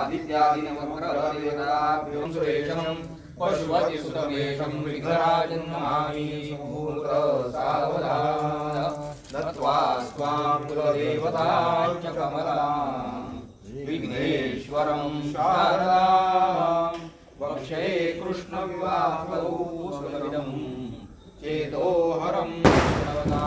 आदित्यादिनवग्रहदेवताभ्यो सुरेशं पशुपतिसुतमेशं विघ्नराजं नमामि। सुमुहूर्त सावधान दत्त्वा स्वां कुलदेवतां च कमलां विघ्नेश्वरं शारदां वक्षे कृष्णविवाहकौशलविदं चेतोहरं सर्वदा।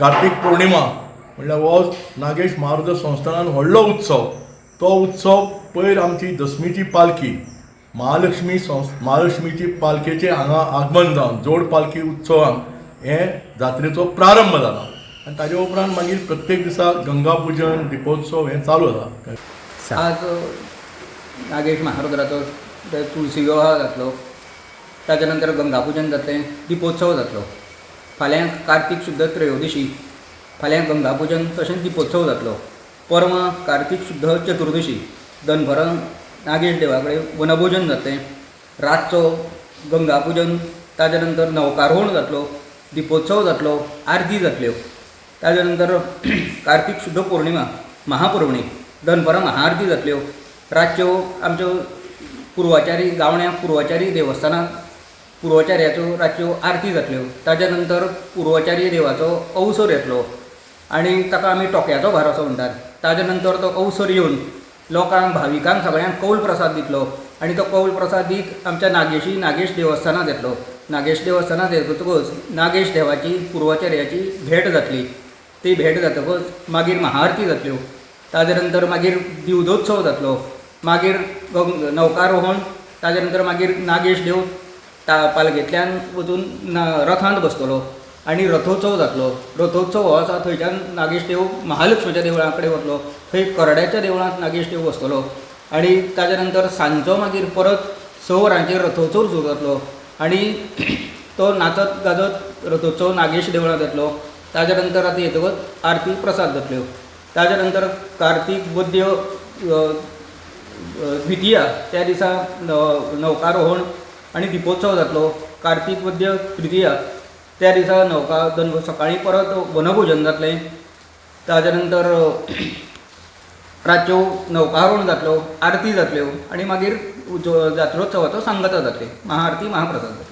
कार्तीक पौर्णिमा म्हणल्यार हो नागेश महारुद्र संस्थानान व्हडलो उत्सव. तो उत्सव पयर आमची दसमीची पालखी महालक्ष्मी महालक्ष्मीची पालखेचें हांगा आगमन जावन जोड पालखी उत्सवान हे जात्रेचो प्रारंभ जाला आनी ताजे उपरांत मागीर प्रत्येक दिसा गंगा पुजन, दिपोत्सव हें चालू आसा. आज नागेश महारुद्राचो तुळशी विवाह जातलो, ताच्या नंतर गंगापूजन जातलें, दिपोत्सव जातलो. फाल्यां कार्तीक शुद्ध त्रयोदशी, फाल्यां गंगापूजन तशेंच दिपोत्सव जातलो. परवां कार्तीक शुद्ध चतुर्दशी दनपरां नागेश देवा कडेन वनभोजन जातलें, रातचो गंगापूजन, ताच्या नंतर नवकारोहण जातलो, दिपोत्सव जातलो, आरती जातल्यो. ताच्या नंतर कार्तीक शुद्ध पौर्णिमा महापुर्वणी दनपरां महाआरती जातल्यो. रातच्यो आमच्यो पुर्वाचारी गावण्या पुर्वाचारी देवस्थानांत पुर्वचार्याच्यो रातच्यो आरती जातल्यो. ताज्या नंतर पुर्वचार्य देवाचो अवसर येतलो आनी ताका आमी टोक्याचो भार असो म्हणटात. ताज्या नंतर तो अवसर येवन लोकांक, भाविकांक सगळ्यांक कौल प्रसाद दितलो आनी तो कौल प्रसाद दीत आमच्या नागेशी नागेश देवस्थानांत येतलो. नागेश देवस्थानांत येतकच नागेश देवाची, पुर्वचार्याची भेट जातली. ती भेट जातकच मागीर महाआरती जातल्यो. ताज्या नंतर मागीर दिवजोत्सव जातलो. मागीर नौकारोहण, ताज्या नंतर मागीर नागेश देव पालखेंतल्यान वचून रथांत बसतलो आनी रथोत्सव जातलो. रथोत्सव हो आसा थंयच्यान नागेश देव महालक्ष्मीच्या देवळा कडेन वतलो. थंय करड्याच्या देवळांत नागेश देव बसतलो आनी ताज्या नंतर सांजचो मागीर परत 6 वरांचेर रथोत्सव सुरू जातलो आनी तो नाचत गाजत रथोत्सव नागेश देवळांत जातलो. ताज्या नंतर आतां येतकच आरती प्रसाद जातल्यो. ताज्या नंतर कार्तीक वद्य द्वितीया त्या दिसा नौकारोहण आनी दिपोत्सव जातलो. कार्तीक वद्य तृतीया त्या दिसा नौका सकाळीं परत वनभोजन जातलें. ताज्या नंतर रातच्यो नौकारोहण जातलो, आरती जातल्यो आनी मागीर जात्रोत्सवाचो सांगाता जातली, महाआरती, महाप्रसाद जातलो.